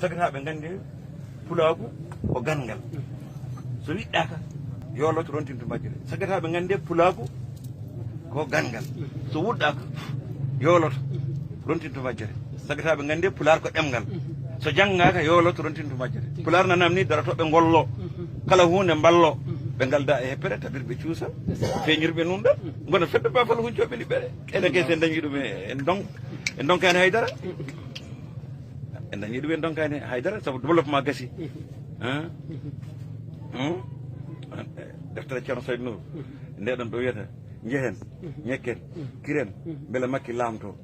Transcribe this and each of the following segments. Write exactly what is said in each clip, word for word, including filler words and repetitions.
Sagataaɓe ngannde pulaagu ko ganngal. So wiɗɗaaka, yooloto rontinto majjere. Sagataaɓe ngannde pulaagu ko ganngal. So wuɗɗaaka, yooloto rontinto majjere. Sagataaɓe ngannde pulaar ko ɗemngal. So janngaaka, yooloto rontinto majjere. Pulaar nanam ni daroto ɓe ngollo. Kala huunde mballo. Ɓe ngalda e heppere, tabirɓe cuusa, feeñirɓe nunɗa, ngona fedde bafal huncooɓe liɓɓere. Enen kay so en dañi ɗum, en don-, en donkaani haydara. En dañi ɗum, en donkaani haydara, sabu développement gasi. Hein? Hmm? Deftere Ceerno Sayd Nour. Nde ɗon ɗo wiyata, njehen, ñekken, kiren, mbele makki laamto.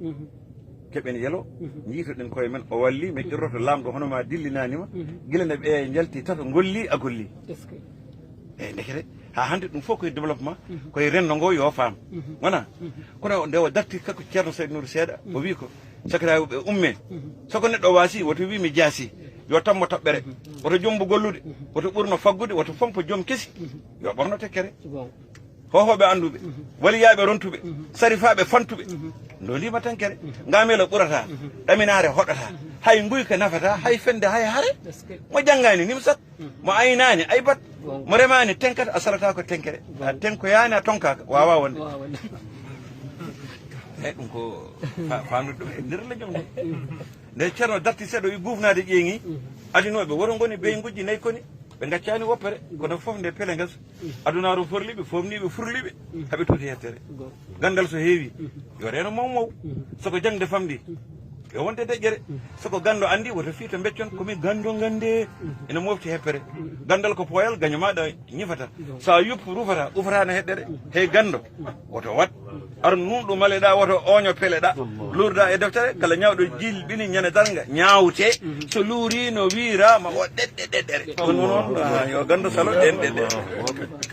Keɓen yelo, njiitoɗen koye men, o walli, min qirroto laamɗo hono ma dillinaani ma, gila nde ɓe njalti tato ngolli a golli. Est-ce que Eyi, ndekete, haa hannde ɗum fof koye développement, koye renndo ngo yo faam. Wona? Kono nde o darti kanko Ceerno Sayd Nour seeɗa, o wi ko, sakiraaɓe ɓe umme. So ko neɗɗo waasi, woto wi mi jaasi. Yo tammo toɓɓere. Woto jombo gollude. Woto ɓurno faggude, woto fompo joom kesi. Yo ɓorno tekkere. Hohooɓe annduɓe, waliyaaɓe rontuɓe, sarifaaɓe fantuɓe. Ndolima tenkere. Ngamela ɓurata. Ɗaminaare hoɗata. Hay nguyka nafata, hay fende, hay hare. Mo janngaani nimsat. Mo aynaani aybat. Mo remaani tenkat, a salata ko tenkere. A tenkoyaani, a tonkaaka. Waawaa wonde. Waawaa wonde. Eyi, ɗum ko fa-, faamnude ɗum e nder lejum nde. Nde Ceerno darti seeɗa, o wi gufnaade ƴeeŋi. Adinooɓe woto ngoni bey ngujji nayi koni. Ɓe ngaccaani woppere. Kono fof nde pele ngas. Adunaaru forliɓe, foofniiɓe, furliɓe. Haɓe tuuti hettere. Ganndal so heewi, yo reeno mawmaw. So ko jaŋde famɗi, yo wonde deƴƴere. So ko ganndo anndi, woto fii to mbeccon, ko mi ganndo ngannde. Ene mofti heppere. Ganndal ko pooyal, gaño maaɗa ñifata. So a yuppu rufata, ufata no heɗɗere. Hey ganndo, woto wat. Ar nunɗo maleɗa, woto ooño peleɗa. Luurda e deftere, kala ñawɗo jilɓini ñande darnga, ñaawte. So luuri no wiira, ma o ɗeɗɗe ɗeɗɗere. Ɗum noon, ah, yo ganndo salo ɗen ɗeɗɗere.